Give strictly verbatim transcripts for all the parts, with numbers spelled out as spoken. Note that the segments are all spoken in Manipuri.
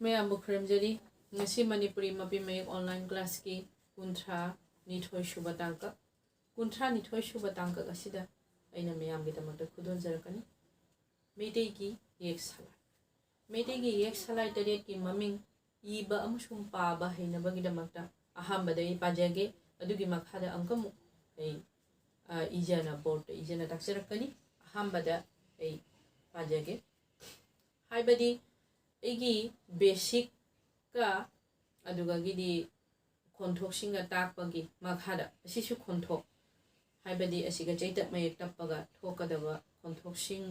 ꯃꯌꯥꯝꯕꯨ ꯈꯨꯔꯨꯝꯖꯔꯤ꯫ ꯉꯁꯤ ꯃꯅꯤꯄꯨꯔꯤ ꯃꯄꯤ ꯃꯌꯦꯛ online classꯀꯤ ꯀꯨꯟꯊ꯭ꯔꯥ ꯅꯤꯊꯣꯏ ꯁꯨꯕ ꯇꯥꯡꯀꯛ, ꯀꯨꯟꯊ꯭ꯔꯥ ꯅꯤꯊꯣꯏ ꯁꯨꯕ ꯇꯥꯡꯀꯛ ꯑꯁꯤꯗ ꯑꯩꯅ ꯃꯌꯥꯝꯒꯤꯗꯃꯛꯇ ꯈꯨꯗꯣꯜꯖꯔꯛꯀꯅꯤ꯫ ꯃꯩꯇꯩꯒꯤ ꯌꯦꯛ ꯁꯂꯥꯏ꯫ ꯃꯩꯇꯩꯒꯤ ꯌꯦꯛ ꯁꯂꯥꯏ ꯇꯔꯦꯠꯀꯤ ꯃꯃꯤꯡ ꯏꯕ ꯑꯃꯁꯨꯡ ꯄꯥꯕ ꯍꯩꯅꯕꯒꯤꯗꯃꯛꯇ ꯑꯍꯥꯟꯕꯗ ꯑꯩ ꯄꯥꯖꯒꯦ꯫ ꯑꯗꯨꯒꯤ ꯃꯈꯥꯗ ꯑꯃꯨꯛꯀꯃꯨꯛ ꯑꯩ, ꯑ, ꯏꯖꯅ, boardꯇ ꯏꯖꯅ ꯇꯥꯛꯆꯔꯛꯀꯅꯤ꯫ ꯑꯍꯥꯟꯕꯗ ꯑꯩ ꯄꯥꯖꯒꯦ꯫ ꯍꯥꯏꯕꯗꯤ ꯑꯩꯒꯤ basicꯀ ꯑꯗꯨꯒꯒꯤꯗꯤ ꯈꯣꯟꯊꯣꯛꯁꯤꯡꯒ ꯇꯥꯛꯄꯒꯤ ꯃꯈꯥꯗ ꯑꯁꯤꯁꯨ ꯈꯣꯟꯊꯣꯛ, ꯍꯥꯏꯕꯗꯤ ꯑꯁꯤꯒ ꯆꯩꯇꯞ ꯃꯌꯦꯛ ꯇꯞꯄꯒ ꯊꯣꯛꯀꯗꯕ ꯈꯣꯟꯊꯣꯛꯁꯤꯡ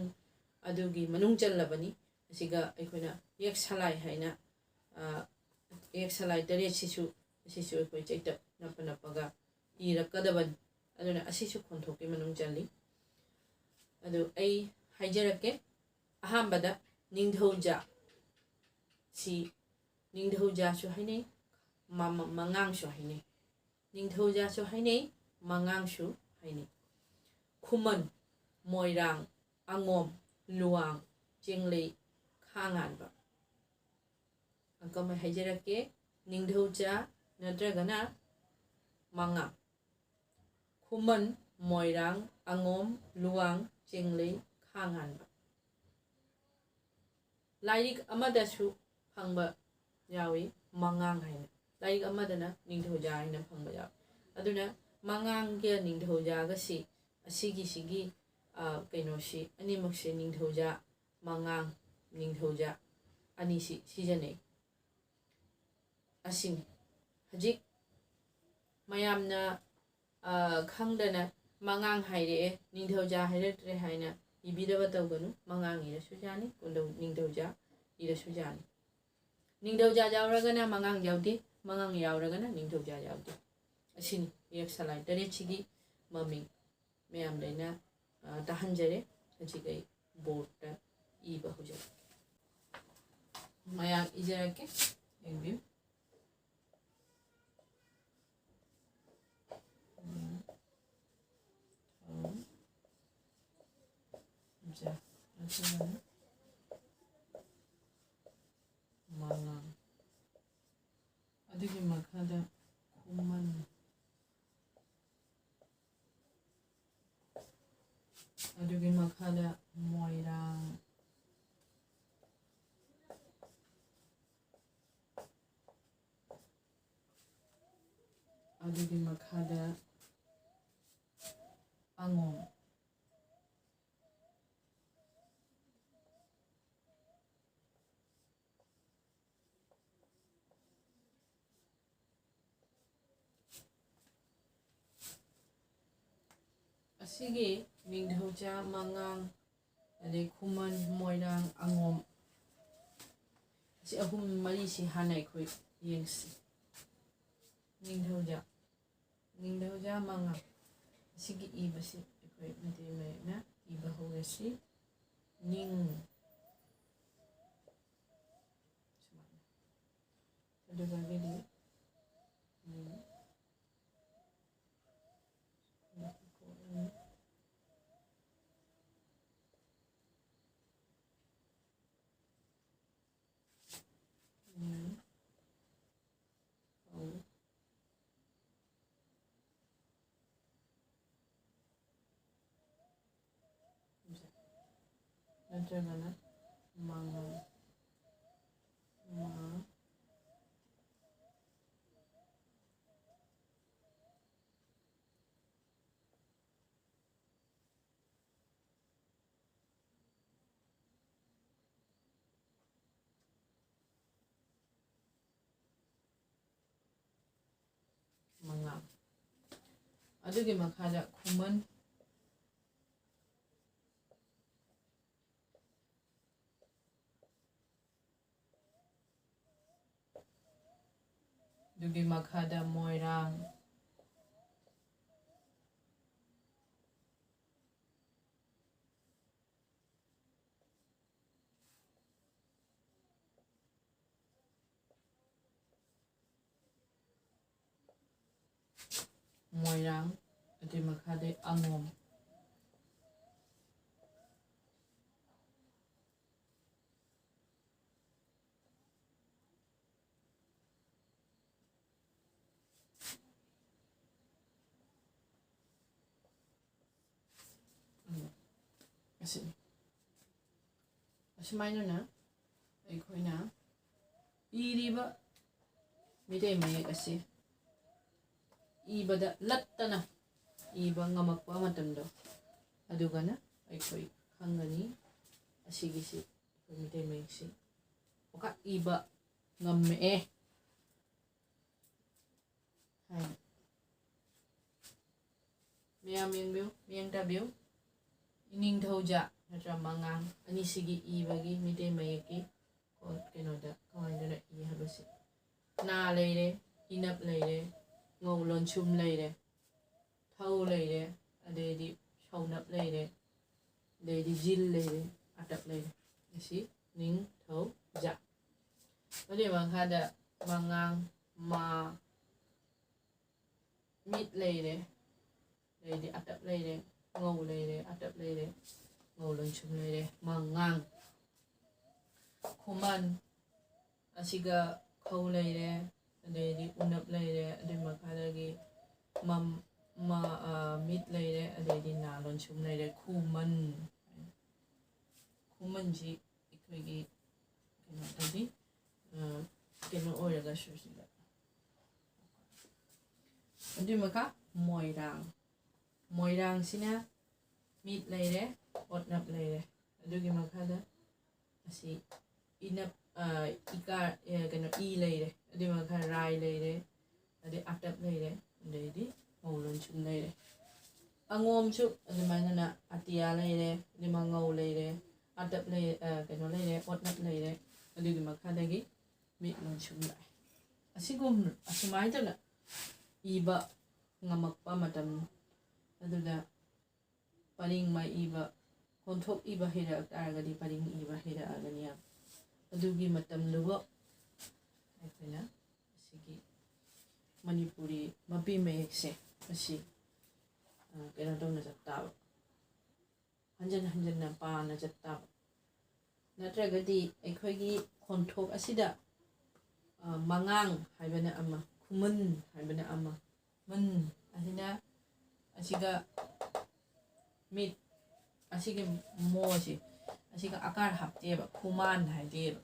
ꯑꯗꯨꯒꯤ ꯃꯅꯨꯡ ꯆꯜꯂꯕꯅꯤ꯫ ꯑꯁꯤꯒ ꯑꯩꯈꯣꯏꯅ ꯌꯦꯛ ꯁꯂꯥꯏ ꯍꯥꯏꯅ, ꯑ, ꯌꯦꯛ ꯁꯂꯥꯏ ꯇꯔꯦꯠꯁꯤꯁꯨ, ꯑꯁꯤꯁꯨ ꯑꯩꯈꯣꯏ ꯆꯩꯇꯞ ꯅꯞꯄ ꯅꯞꯄꯒ ꯏꯔꯛꯀꯗꯕꯅꯤ꯫ ꯑꯗꯨꯅ ꯑꯁꯤꯁꯨ ꯈꯣꯟꯊꯣꯛꯀꯤ ꯃꯅꯨꯡ ꯆꯜꯂꯤ꯫ ꯑꯗꯨ ꯑꯩ ꯍꯥꯏꯖꯔꯛꯀꯦ꯫ ꯑꯍꯥꯟꯕꯗ ꯅꯤꯡꯊꯧꯖꯥ꯫ ꯁꯤ ꯅꯤꯡꯊꯧꯖꯥꯁꯨ ꯍꯥꯏꯅꯩ, ꯃ-, ꯃ-, ꯃꯉꯥꯡꯁꯨ ꯍꯥꯏꯅꯩ꯫ ꯅꯤꯡꯊꯧꯖꯥꯁꯨ ꯍꯥꯏꯅꯩ, ꯃꯉꯥꯡꯁꯨ ꯍꯥꯏꯅꯩ꯫ ꯈꯨꯃꯟ, ꯃꯣꯏꯔꯥꯡ, ꯑꯉꯣꯝ, ꯂꯨꯋꯥꯡ, ꯆꯦꯡꯂꯩ, ꯈꯥꯉꯥꯟꯕ꯫ ꯑꯃꯨꯛꯀ ꯑꯃ ꯍꯥꯏꯖꯔꯛꯀꯦ꯫ ꯅꯤꯡꯊꯧꯖꯥ ꯅꯠꯇ꯭ꯔꯒꯅ ꯃꯉꯥꯡ꯫ ꯈꯨꯃꯟ, ꯃꯣꯏꯔꯥꯡ, ꯑꯉꯣꯝ, ꯂꯨꯋꯥꯡ, ꯆꯦꯡꯂꯩ, ꯈꯥꯉꯥꯟꯕ꯫ ꯂꯥꯏꯔꯤꯛ ꯑꯃꯗꯁꯨ ꯐꯪꯕ ꯌꯥꯎꯏ, ꯃꯉꯥꯡ ꯍꯥꯏꯅ꯫ ꯂꯥꯏꯔꯤꯛ ꯑꯃꯗꯅ ꯅꯤꯡꯊꯧꯖꯥ ꯍꯥꯏꯅ ꯐꯪꯕ ꯌꯥꯎꯏ꯫ ꯑꯗꯨꯅ ꯃꯉꯥꯡꯒ ꯅꯤꯡꯊꯧꯖꯥꯒꯁꯤ ꯑꯁꯤꯒꯤꯁꯤꯒꯤ, ꯑ, ꯀꯩꯅꯣꯁꯤ ꯑꯅꯤꯃꯛꯁꯦ ꯅꯤꯡꯊꯧꯖꯥ, ꯃꯉꯥꯡ, ꯅꯤꯡꯊꯧꯖꯥ ꯑꯅꯤꯁꯤ ꯁꯤꯖꯤꯟꯅꯩ꯫ ꯑꯁꯤꯅꯤ꯫ ꯍꯧꯖꯤꯛ ꯃꯌꯥꯝꯅ, ꯑ, ꯈꯪꯗꯅ ꯃꯉꯥꯡ ꯍꯥꯏꯔꯛꯑꯦ, ꯅꯤꯡꯊꯧꯖꯥ ꯍꯥꯏꯔꯛꯇ꯭ꯔꯦ ꯍꯥꯏꯅ ꯏꯕꯤꯗꯕ ꯇꯧꯒꯅꯨ꯫ ꯃꯉꯥꯡ ꯏꯔꯁꯨ ꯌꯥꯅꯤ, ꯀꯨꯟꯗꯧ-, ꯅꯤꯡꯊꯧꯖꯥ ꯏꯔꯁꯨ ꯌꯥꯅꯤ꯫ ꯅꯤꯡꯊꯧꯖꯥ ꯌꯥꯎꯔꯒꯅ ꯃꯉꯥꯡ ꯌꯥꯎꯗꯦ, ꯃꯉꯥꯡ ꯌꯥꯎꯔꯒꯅ ꯅꯤꯡꯊꯧꯖꯥ ꯌꯥꯎꯗꯦ꯫ ꯑꯁꯤꯅꯤ ꯌꯦꯛ ꯁꯂꯥꯏ ꯇꯔꯦꯠꯁꯤꯒꯤ ꯃꯃꯤꯡ꯫ ꯃꯌꯥꯝꯗ ꯑꯩꯅ, ꯑ, ꯇꯥꯍꯟꯖꯔꯦ꯫ ꯍꯧꯖꯤꯛ ꯑꯩ boardꯇ ꯏꯕ ꯍꯧꯖꯔꯛꯀꯦ꯫ ꯃꯌꯥꯝ ꯏꯖꯔꯛꯀꯦ, ꯌꯦꯡꯕꯤꯌꯨ꯫ ꯎꯝ꯫ ꯎꯝ꯫ ꯖ꯫ ꯑꯗꯨꯒ ꯃꯉꯥꯡ꯫ ꯑꯗꯨꯒꯤ ꯃꯈꯥꯗ ꯈꯨꯃꯟ꯫ ꯑꯗꯨꯒꯤ ꯃꯈꯥꯗ ꯃꯣꯏꯔꯥꯡ꯫ ꯑꯗꯨꯒꯤ ꯃꯈꯥꯗ ꯑꯉꯣꯝ꯫ ꯑꯁꯤꯒꯤ ꯅꯤꯡꯊꯧꯖꯥ, ꯃꯉꯥꯡ, ꯑꯗꯩ ꯈꯨꯃꯟ, ꯃꯣꯏꯔꯥꯡ, ꯑꯉꯣꯝ, ꯑꯁꯤ ꯑꯍꯨꯝ ꯃꯔꯤꯁꯤ ꯍꯥꯟꯅ ꯑꯩꯈꯣꯏ ꯌꯦꯡꯁꯤ꯫ ꯅꯤꯡꯊꯧꯖꯥ, ꯅꯤꯡꯊꯧꯖꯥ ꯃꯉꯥꯡ꯫ ꯑꯁꯤꯒꯤ ꯏꯕꯁꯤ ꯑꯩꯈꯣꯏ ꯃꯩꯇꯩ ꯃꯌꯦꯛꯅ ꯏꯕ ꯍꯧꯔꯁꯤ꯫ ꯅꯤꯡ ꯁꯨꯃꯥꯏꯅ꯫ ꯑꯗꯨꯗꯒꯤꯗꯤ, ꯎꯝ, ꯎꯝ, ꯑꯧ꯫ ꯅꯠꯇ꯭ꯔꯒꯅ ꯃꯉꯥ, ꯃꯉꯥ꯫ ꯃꯉꯥ꯫ ꯑꯗꯨꯒꯤ ꯃꯈꯥꯗ ꯈꯨꯃꯟ꯫ ꯑꯗꯨꯒꯤ ꯃꯈꯥꯗ ꯃꯣꯏꯔꯥꯡ꯫ ꯃꯣꯏꯔꯥꯡ, ꯑꯗꯨꯏ ꯃꯈꯥꯗꯩ ꯑꯉꯣꯝ꯫ ꯑꯁꯤꯅꯤ꯫ ꯑꯁꯨꯃꯥꯏꯅꯅ ꯑꯩꯈꯣꯏꯅ ꯏꯔꯤꯕ ꯃꯤꯇꯩ ꯃꯌꯦꯛ ꯑꯁꯤ ꯏꯕꯗ ꯂꯠꯇꯅ ꯏꯕ ꯉꯝꯃꯛꯄ ꯃꯇꯝꯗꯣ, ꯑꯗꯨꯒꯅ ꯑꯩꯈꯣꯏ ꯈꯪꯒꯅꯤ ꯑꯁꯤꯒꯤꯁꯤ ꯑꯩꯈꯣꯏ ꯃꯤꯇꯩ ꯃꯌꯦꯛꯁꯤ ꯄꯪꯀꯥ ꯏꯕ ꯉꯝꯃꯛꯑꯦ ꯍꯥꯏꯅ꯫ ꯃꯌꯥꯝ ꯌꯦꯡꯕꯤꯌꯨ, ꯃꯤꯠꯌꯦꯡ ꯇꯥꯕꯤꯌꯨ꯫ ꯏꯅꯤꯡꯊꯧꯖꯥ ꯅꯠꯇ꯭ꯔ ꯃꯉꯥꯡ ꯑꯅꯤꯁꯤꯒꯤ ꯏꯕꯒꯤ ꯃꯤꯇꯩ ꯃꯌꯦꯛꯀꯤ ꯀꯣ-, ꯀꯩꯅꯣꯗ ꯀꯃꯥꯏꯅ ꯏ ꯍꯥꯏꯕꯁꯤ꯫ ꯅꯥ ꯂꯩꯔꯦ, ꯏꯅꯞ ꯂꯩꯔꯦ, ꯉꯧ ꯂꯣꯟꯁꯨꯝ ꯂꯩꯔꯦ, ꯊꯧ ꯂꯩꯔꯦ, ꯑꯗꯩꯗꯤ ꯁꯧꯅꯞ ꯂꯩꯔꯦ, ꯑꯗꯩꯗꯤ ꯖꯤꯜ ꯂꯩꯔꯦ, ꯑꯇꯞ ꯂꯩꯔꯦ꯫ ꯑꯁꯤ ꯅꯤꯡꯊꯧꯖꯥ꯫ ꯑꯗꯨꯒꯤ ꯃꯈꯥꯗ ꯃꯉꯥꯡ, ꯃꯥ, ꯃꯤꯠ ꯂꯩꯔꯦ, ꯑꯗꯩꯗꯤ ꯑꯇꯞ ꯂꯩꯔꯦ, ꯉꯧ ꯂꯩꯔꯦ, ꯑꯇꯞ ꯂꯩꯔꯦ, ꯉꯧ ꯂꯣꯟꯁꯨꯝ ꯂꯩꯔꯦ, ꯃꯉꯥꯡ꯫ ꯈꯨꯃꯟ ꯑꯁꯤꯒ ꯈꯧ ꯂꯩꯔꯦ, ꯑꯗꯩꯗꯤ ꯎꯅꯞ ꯂꯩꯔꯦ, ꯑꯗꯨꯏ ꯃꯈꯥꯗꯒꯤ ꯃꯝ-, ꯃ-, ꯑ, ꯃꯤꯠ ꯂꯩꯔꯦ, ꯑꯗꯩꯗꯤ ꯅꯥ ꯂꯣꯟꯁꯨꯝ ꯂꯩꯔꯦ, ꯈꯨꯃꯟ꯫ ꯈꯨꯃꯟꯁꯤ ꯑꯩꯈꯣꯏꯒꯤ ꯀꯩꯅꯣꯗꯗꯤ, ꯑ, ꯀꯩꯅꯣ ꯑꯣꯏꯔꯒꯁꯨ ꯁꯤꯗ꯫ ꯑꯗꯨꯏ ꯃꯈꯥ ꯃꯣꯏꯔꯥꯡ꯫ ꯃꯣꯏꯔꯥꯡꯁꯤꯅ ꯃꯤꯠ ꯂꯩꯔꯦ, ꯑꯣꯠꯅꯞ ꯂꯩꯔꯦ꯫ ꯑꯗꯨꯒꯤ ꯃꯈꯥꯗ ꯑꯁꯤ ꯏꯅꯞ, ꯑ, ꯏꯀꯥ-, ꯑ, ꯀꯩꯅꯣ, ꯏ ꯂꯩꯔꯦ꯫ ꯑꯗꯨꯒꯤ ꯃꯈꯥ ꯔꯥꯏ ꯂꯩꯔꯦ꯫ ꯑꯗꯩ ꯑꯇꯞ ꯂꯩꯔꯦ꯫ ꯑꯗꯩꯗꯤ ꯃꯧ ꯂꯣꯟꯁꯨꯝ ꯂꯩꯔꯦ꯫ ꯑꯉꯣꯝꯁꯨ ꯑꯗꯨꯃꯥꯏꯅꯅ ꯑꯇꯤꯌꯥ ꯂꯩꯔꯦ, ꯑꯗꯩ ꯃꯉꯧ ꯂꯩꯔꯦ, ꯑꯇꯞ ꯂꯩ-, ꯑ, ꯀꯩꯅꯣ ꯂꯩꯔꯦ, ꯑꯣꯠꯅꯞ ꯂꯩꯔꯦ꯫ ꯑꯗꯨꯒꯤ ꯃꯈꯥꯗꯒꯤ ꯃꯤꯠ ꯂꯣꯟꯁꯨꯝ ꯂꯥꯛꯑꯦ꯫ ꯑꯁꯤꯒꯨꯝ-, ꯑꯁꯨꯃꯥꯏꯅ ꯇꯧꯅ ꯏꯕ ꯉꯝꯃꯛꯄ ꯃꯇꯝ ꯑꯗꯨꯗ ꯄꯔꯤꯡ ꯃꯥꯏ ꯏꯕ, ꯈꯣꯟꯊꯣꯛ ꯏꯕ ꯍꯩꯔꯛ ꯇꯥꯔꯒꯗꯤ ꯄꯔꯤꯡ ꯏꯕ ꯍꯩꯔꯛꯑꯒꯅꯤ꯫ ꯑꯗꯨꯒꯤ ꯃꯇꯝꯗꯨꯕꯨ ꯑꯩꯈꯣꯏꯅ ꯑꯁꯤꯒꯤ ꯃꯅꯤꯄꯨꯔꯤ ꯃꯄꯤ ꯃꯌꯦꯛꯁꯦ ꯑꯁꯤ, ꯑ, ꯀꯩꯅꯣ ꯇꯧꯅ ꯆꯠ ꯇꯥꯕ, ꯍꯟꯖꯟ ꯍꯟꯖꯟꯅ ꯄꯥꯅ ꯆꯠ ꯇꯥꯕ꯫ ꯅꯠꯇ꯭ꯔꯒꯗꯤ ꯑꯩꯈꯣꯏꯒꯤ ꯈꯣꯟꯊꯣꯛ ꯑꯁꯤꯗ, ꯑ, ꯃꯉꯥꯡ ꯍꯥꯏꯕꯅ ꯑꯃ, ꯈꯨꯃꯟ ꯍꯥꯏꯕꯅ ꯑꯃ, ꯃꯟ ꯑꯁꯤꯅ, ꯑꯁꯤꯒ ꯃꯤꯠ, ꯑꯁꯤꯒꯤ ꯃꯣꯁꯤ, ꯑꯁꯤꯒ ꯑꯀꯥꯔ ꯍꯥꯞꯇꯦꯕ, ꯈꯨꯃꯥꯟ ꯍꯥꯏꯗꯦꯕ꯫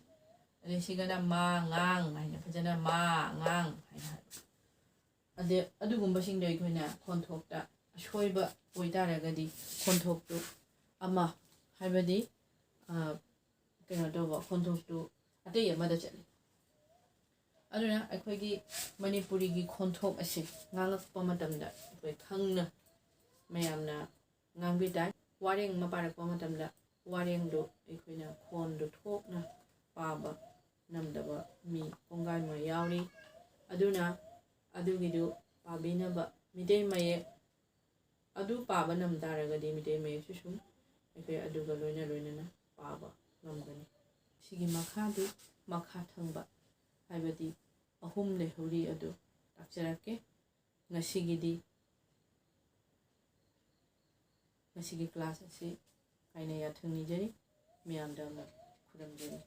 ꯑꯗꯩ ꯁꯤꯒꯅ ꯃꯥ ꯉꯥꯡ ꯍꯥꯏꯅ, ꯐꯖꯅ ꯃꯥ ꯉꯥꯡ ꯍꯥꯏꯅ ꯍꯥꯏꯕ꯫ ꯑꯗꯩ ꯑꯗꯨꯒꯨꯝꯕꯁꯤꯡꯗꯣ ꯑꯩꯈꯣꯏꯅ ꯈꯣꯟꯊꯣꯛꯇ ꯑꯁꯣꯏꯕ ꯑꯣꯏꯇꯥꯔꯒꯗꯤ ꯈꯣꯟꯊꯣꯛꯇꯨ ꯑꯃ, ꯍꯥꯏꯕꯗꯤ, ꯑ, ꯀꯩꯅꯣ ꯇꯧꯕ, ꯈꯣꯟꯊꯣꯛꯇꯨ ꯑꯇꯩ ꯑꯃꯗ ꯆꯠꯂꯤ꯫ ꯑꯗꯨꯅ ꯑꯩꯈꯣꯏꯒꯤ ꯃꯅꯤꯄꯨꯔꯤꯒꯤ ꯈꯣꯟꯊꯣꯛ ꯑꯁꯤ ꯉꯥꯡꯉꯛꯄ ꯃꯇꯝꯗ ꯑꯩꯈꯣꯏ ꯈꯪꯅ ꯃꯌꯥꯝꯅ ꯉꯥꯡꯕꯤ ꯇꯥꯏ꯫ ꯋꯥꯔꯦꯡ ꯑꯃ ꯄꯥꯔꯛꯄ ꯃꯇꯝꯗ ꯋꯥꯔꯦꯡꯗꯨ ꯑꯩꯈꯣꯏꯅ ꯈꯣꯟꯗꯨ ꯊꯣꯛꯅ ꯄꯥꯕ ꯉꯝꯗꯕ ꯃꯤ ꯀꯣꯡꯒꯥꯏ ꯑꯃ ꯌꯥꯎꯔꯤ꯫ ꯑꯗꯨꯅ ꯑꯗꯨꯒꯤꯗꯨ ꯄꯥꯕꯤꯅꯕ ꯃꯤꯇꯩ ꯃꯌꯦꯛ ꯑꯗꯨ ꯄꯥꯕ ꯉꯝ ꯇꯥꯔꯒꯗꯤ ꯃꯤꯇꯩ ꯃꯌꯦꯛꯁꯨ ꯁꯨꯝ ꯑꯩꯈꯣꯏ ꯑꯗꯨꯒ ꯂꯣꯏꯅ ꯂꯣꯏꯅꯅ ꯄꯥꯕ ꯉꯝꯒꯅꯤ꯫ ꯁꯤꯒꯤ ꯃꯈꯥꯗꯤ ꯃꯈꯥ ꯊꯪꯕ, ꯍꯥꯏꯕꯗꯤ ꯑꯍꯨꯝ ꯂꯩꯍꯧꯔꯤ, ꯑꯗꯨ ꯇꯥꯛꯆꯔꯛꯀꯦ꯫ ꯉꯁꯤꯒꯤꯗꯤ, ꯉꯁꯤꯒꯤ ꯀ꯭ꯂꯥꯁ ꯑꯁꯤ ꯀꯥꯏꯅ ꯌꯥꯊꯪ ꯅꯤꯖꯔꯤ꯫ ꯃꯌꯥꯝꯗ ꯑꯃꯨꯛ ꯈꯨꯔꯨꯝꯖꯔꯤ꯫